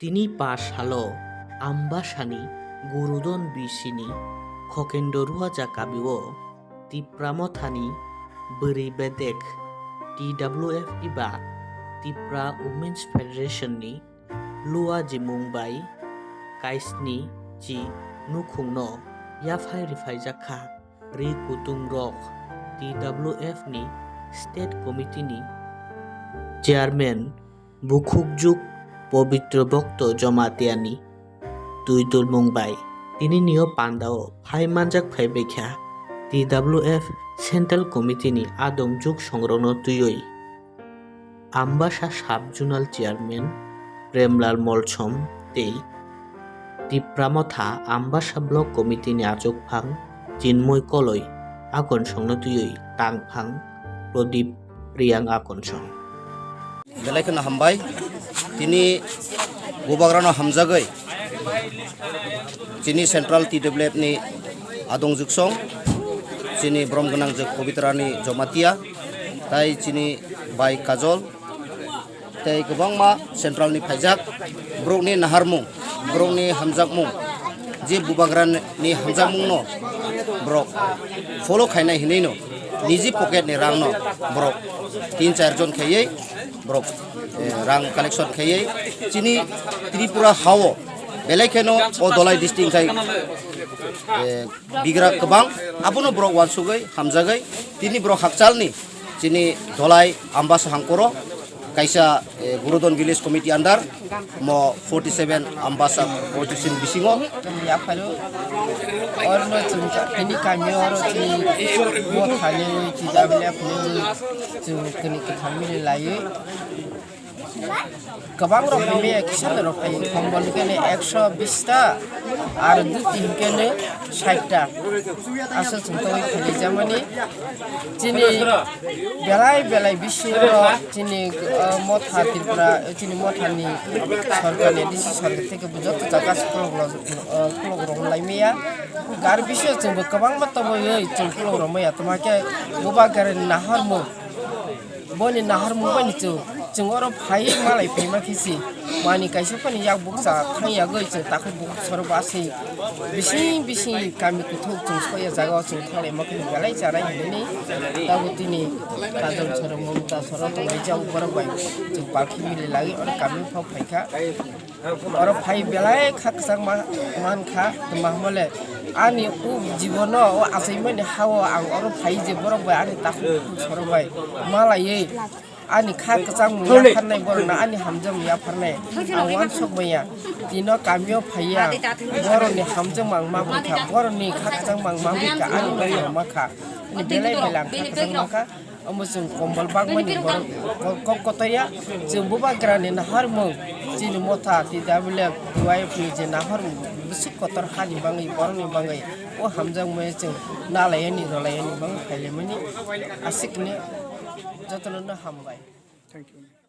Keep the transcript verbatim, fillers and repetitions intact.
Tini pash salo Ambasani Gurudon B C ni Khokendo Ruaja kabio Tipra Mothani bwrwi bedek T W F eba Tipra Women's Federation ni lua jimung bai kaisni chi nukhungno yaphai rwphaijak kha. Ri kutung rok T W F ni State Committee ni Chairman bukhukjuk Pobitro Bhakto Jamatia ni twi dulmung bai tini nio pandao phai manjak phai baikha T W F Central Committee ni adong juk songrokno twiwi. Ambasa Sub Zonal Chairman Premlal Molsom tei Tipra Motha Ambasa Block Committee ni achukphang Chinmoi Koloi, akonsongno twiwi tangphang Prodip Priyang akonsong. Belai kheno hambai. Tini bubagrano hamjagwi chini Central T W F ni adong juksong, chini brom gwnang jwk Pobitrani Jomatia, tai chini bai Kajol, tei kwbangma Central ni phaijak, borokni naharmung, borokni hamjakmung, je bubagrani hamjakmungno borok follow khainai hinwino niji pocket ni rangno borok tin char jon khaiwi borok, eh, rang collection khaiwi chini Tripura hao belai kheno o Dholai district khai, eh, bigra kwbang, abono borok uansugwi hamjagwi tini borok hakchalni chini Dholai Ambasa hangkoro kaisa, eh, Gurudon Village Committee under mo forty seven Ambasa constituency bisingo. Yapharo orno chwng ka-, tini kami oro chini mothani T W F ni chwng tini kwthang mili laiwi. Kwbang rok bai maya kisa rok bai kombol hwnkhe ne ekso bish ta, ar dhuti hwnkhe ne sait ta. Aswk chwng tongwi khailaijamani. Chini belai belai bisingo chini, uh, motha Tripura, chini mothani sorkar ni D C sorkar theke bo joto jaga se khulok rok, uh, khulok rok lai maya. Gari bisingo chwng bo kwbangma tongwi chwng khulok rok maya. Tamo khe bubagrani nahormung. Boni naharmung bai ni chwng, chwng oro phai malai phaima khe si, mani kaisa phani yak bukcha thang yagwi chwng takhuk bukhuk soro ba se bising bising kami kuthuk chwng soya jaga o chwng thanglaima khe belai chanai hinwi ni. Tabuk tini kajol soro Mamta soro tonglaijak borok bai chwng palki mili lagwi oro kami phok phaikha. Oro phai belai kha kwchang ma-, mankha, tma hwnmale ani o jibono o achaimani hao ang oro phai je borok bai ani takhuk bukhuk sorok bai malaiwi ani kha kwchangmung yapharnai, borokno ani hamjakmung yapharnai ang uansuk manya. Tino kamio phaiya borokni hamjakmung ang ma phaikha, borokni kha kwchangmung ang ma phaikha, ani nokno ma kha, ani belai belai ang kha kwchang ma kha. Omo chwng kombol bagmani borok ko-, kok kotorya, chwng bubagrani naharmung, chini motha T W F ni je naharmung bwswk kotor hani bagwi, borokni bagwi o hamjakmani chwng nalaiyani rwlaiyani bagwi phailaimani aswkni jotono no hambai. Thank you.